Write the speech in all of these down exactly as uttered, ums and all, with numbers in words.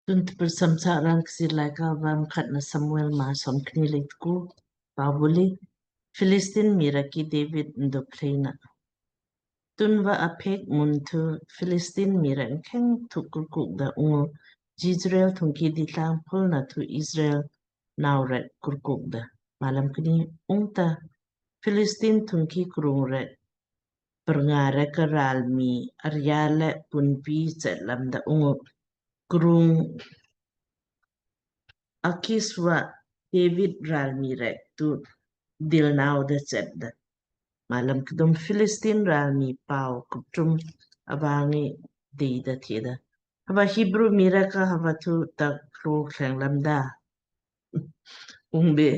Tun tprsam sa rang Kchiir Laaika va Mkhatnah Samuel maa somkni le tku. Pabuli Philistine mii rek ki David ndop leina. Tunva Aphek mun thu Philistine mii rek mkheng thu kurkuk da ungu Jezreel thungki ditlang pulna thu Israel nau rek kurkuk da. Malam kni. Ungta Philistine thungki krung rek pernga rek ka ral mii arya le punpi chet lamda ungu krung Akis va David ral mii rek tu dil nau da chet da. Malam kdum. Philistine ral mii pau kuptum avangi dei da theda, hava Hebrew mii rek ka hava thu tak klo kleng lamda. Ungbe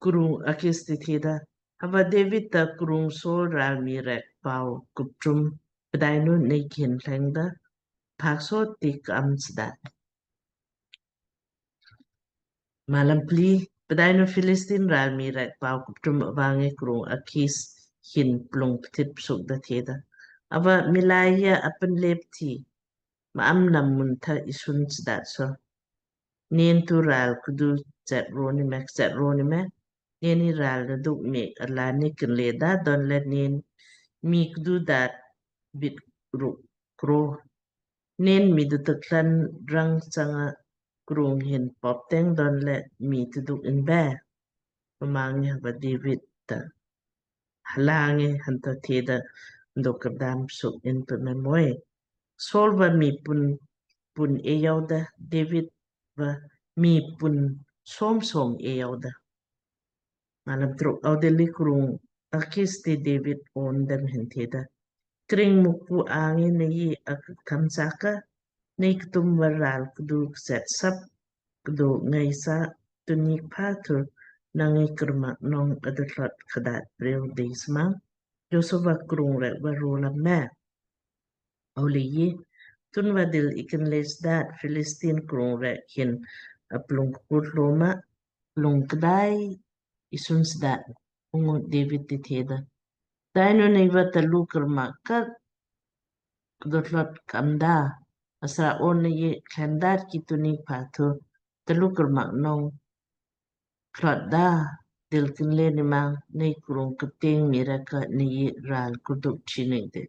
krung Akis ti theda, hava David ta krung Saul ral mii rek pau kuptum, pdainu nei kin kleng da phak so tik am sda. Malam pli. Pdainu Philistine ral mii rek pau kuptum avangi krung Akis hin plung ptit psuk da theda, ava milaia apen lep ti ma am nam mun tha isun sdat so. Nen tu ral kudu chet roni me, chet roni me. Nen ni ral na duk me ala ni kin le da don le nen mi kudu dat bit ruk kro. Nen mi du taklan rang changa krung hin pop teng don le mi tu duk in be. Mamangi hava David ta halangi hanta theda ndo kardam suk in pe me moi. Saul va mi pun pun e yau da, David va mi pun som som e yau da. Malam truk. Audilli krung Akis ti David on dem hin theda, kring Mukpu angi nei akam saka, nei ktum va ral kudu kset sap, kudu ngai sa, tunik pha thu nangi kermak nong adutlot khadat breu dei smang, Josua krung rek va ro lam me. Aulei tunva dil ikin le sdat Philistine krung rek hin aplung kput loma, plung kdai isun sdat. Ungu David ti theda, dainu nei va talu kermak kat kdotlot kamda, asra on nei klendat ki tunik pha thu talu kermak nong klot da, dil kin le ni mang nei krung kting mii rek ka nei ral kurduk chi nei de.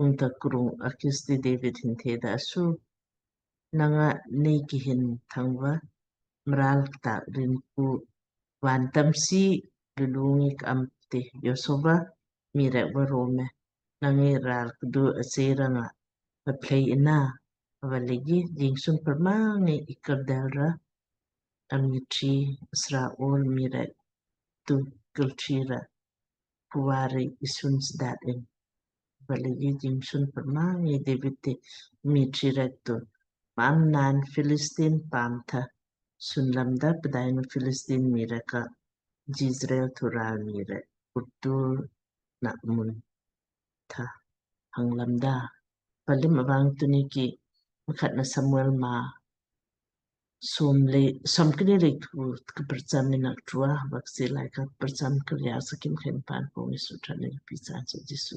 Ungta krung Akis ti David hin theda, asu nanga nei ki hin thangva mral ktak rin ku van tamsi lulungi kam te Josua mii rek va ro me, nangi ral kudu ase ranga va plei ina. Ava leiji jingsun permangi ikar del ra ami tri asra ol mii rek tu kil tri ra kuvari isun sdat in. Ava leiji jingsun permangi David ti mii tri rek tu mam nan Philistine pam tha sun lamda, pdainu Philistine mii rek ka Jezreel thu ral mii rek kurtul na mun tha hang lamda. Palim avang tuni ki Mkhatnah Samuel maa som le, somkni le tku ka prcham ina trua, va Kchiir Laaika prcham karya sakim khen pan pong isu trani pi chan sa Jisu.